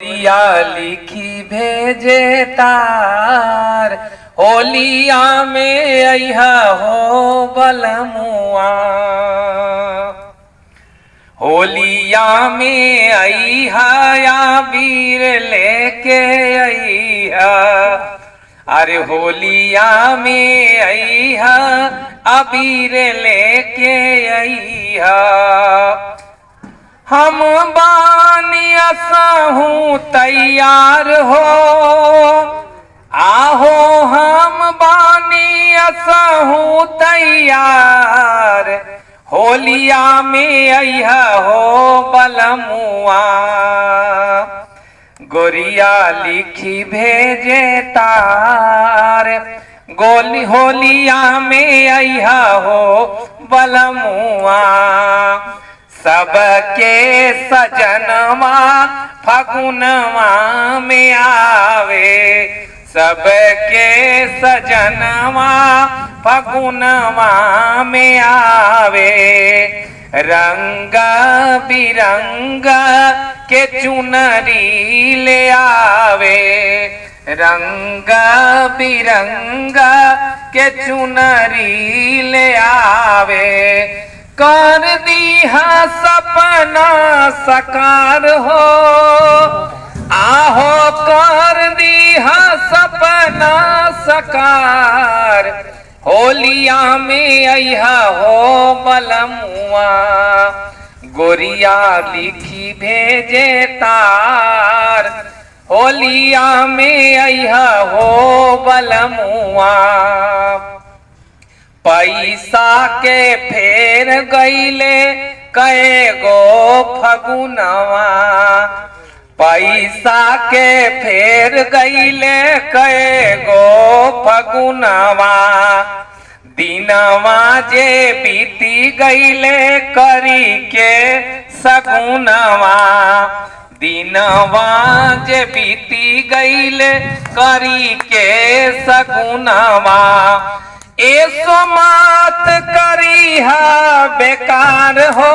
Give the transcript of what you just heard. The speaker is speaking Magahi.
होलिया लिखी भेजे तार, होलिया में अइहा हो बलमुआ। होलिया में अइहा या वीर लेके अइहा, अरे होलिया में अइहा अबीर लेके अइहा। हम बानी असहूँ तैयार हो, आहो हम बानी असहूँ तैयार। होलिया में अइहा हो बलमुआ, गोरिया लिखी भेजे तार। गोली होलिया में अइहा हो बलमुआ। सबके सजनवा फगुनवा में आवे, सबके सजनवा फगुनवा में आवे। रंग बिरंग के चुनरी ले आवे, रंग बिरंग के चुनरी ले आवे। कर दीहा सपना साकार हो, आहो कर दीहा सपना साकार। होलिया में अइहा हो बलमुआ, गोरिया लिखी भेजे तार। होलिया में अइहा हो बलमुआ। पैसा के फेर गईले कए गो फगुनवा, पैसा के फेर गईले कए गो फगुनवा। दिनवा जे बीती गईले करी के सगुनवा, दिनवा जे बीती गईले करी के सगुनवा। एसो मात करी हा बेकार हो,